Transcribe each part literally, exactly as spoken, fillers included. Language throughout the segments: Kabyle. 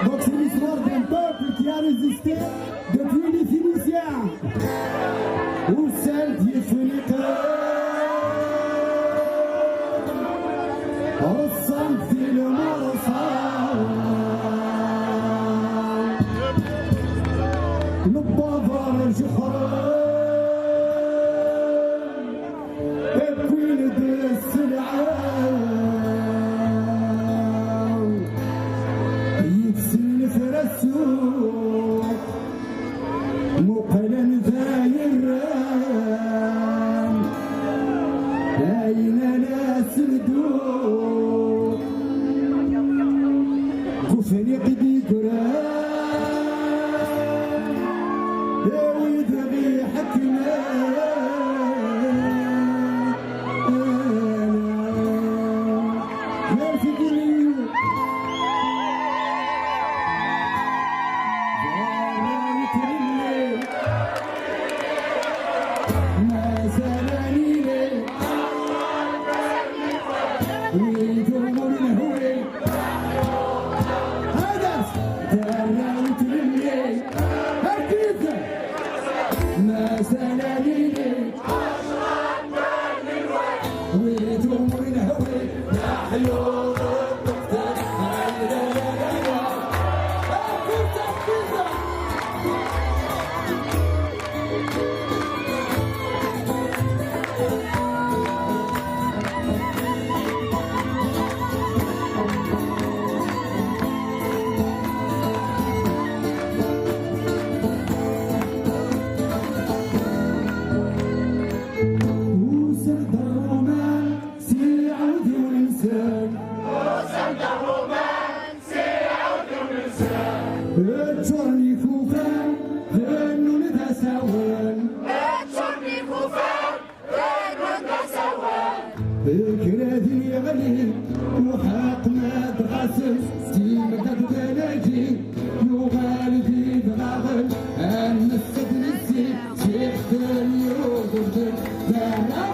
Donc c'est l'histoire d'un peuple qui a résisté depuis les Phéniciens. Ussan-d Yifriqen, reṣṣan di lmerṣa, lebbaḍa jexxren. Wwin-d sselɛa, yid-sen lefra ssuq, muqlen d ayen rran, ayen ala senduq, deg ufriq i d-yeggran. Awi-d ɣi ḥekmen. Merci Gilles. Mazal anile. Wid umur nhwi. Hadas. Tarrawt lilli. Arkid. Mazal anile. Wid umur nhwi. Aḥyu. Usan-d Ṛṛuman s iɛudiwen-nsen. Ččuren ikufan, bennun d asawen. Ččuren ikufan, bennun d asawen. Kra din yeɣli, uḥeq ma d-ɣasen, s timda d balagi, yuɣal d idɣaɣen, am nessa d nessi, s iḥeqen yugurten, d araɣ.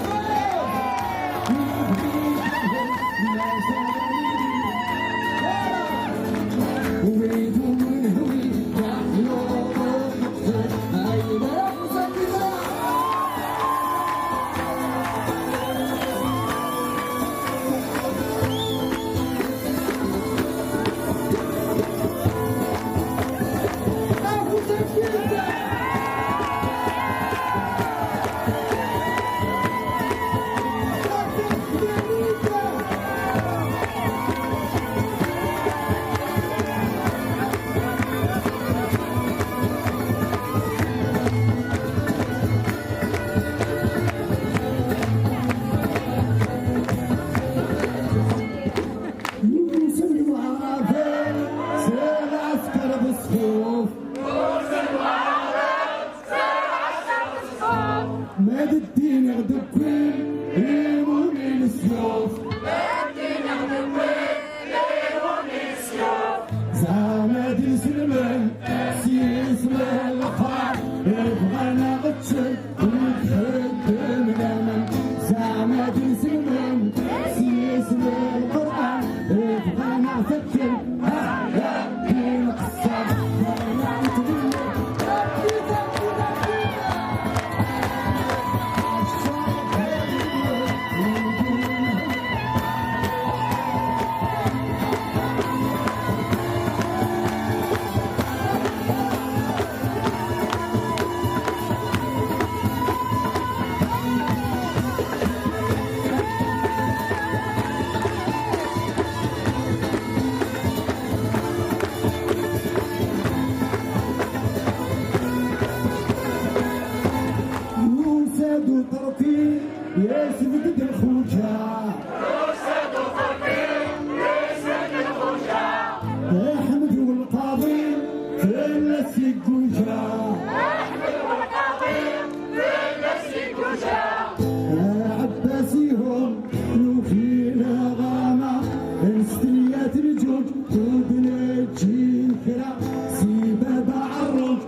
Yuzen waɛraben s lɛesker d ṣṣyuf. Ma d ddin i ɣ-d-wwin imumi lesyuf. Zeɛma d inselmen s yisem n lexrar, bɣan a ɣ-ččen ur nxeddem laman. Zeɛma d inselmen s yisem n Lqur'an, bɣan a ɣ-fakken. Yusa-d uṭerfi, yesbedd-d lxuǧa. Yusa-d uṭerfi, yesbedd-d lxuǧa. Aḥmed Ulqaḍi, fell-as yegguǧa. Aḥmed Ulqaḍi, fell-as yegguǧa. Aɛebbas ihum, yuki lɣama, nstenyat lǧuǧ, ur d-neǧǧi kra. Si baba ɛerruǧ,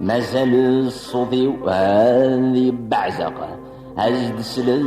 Mazal ṣṣut-iw ad yebbeɛzeq, ad s-d-slen.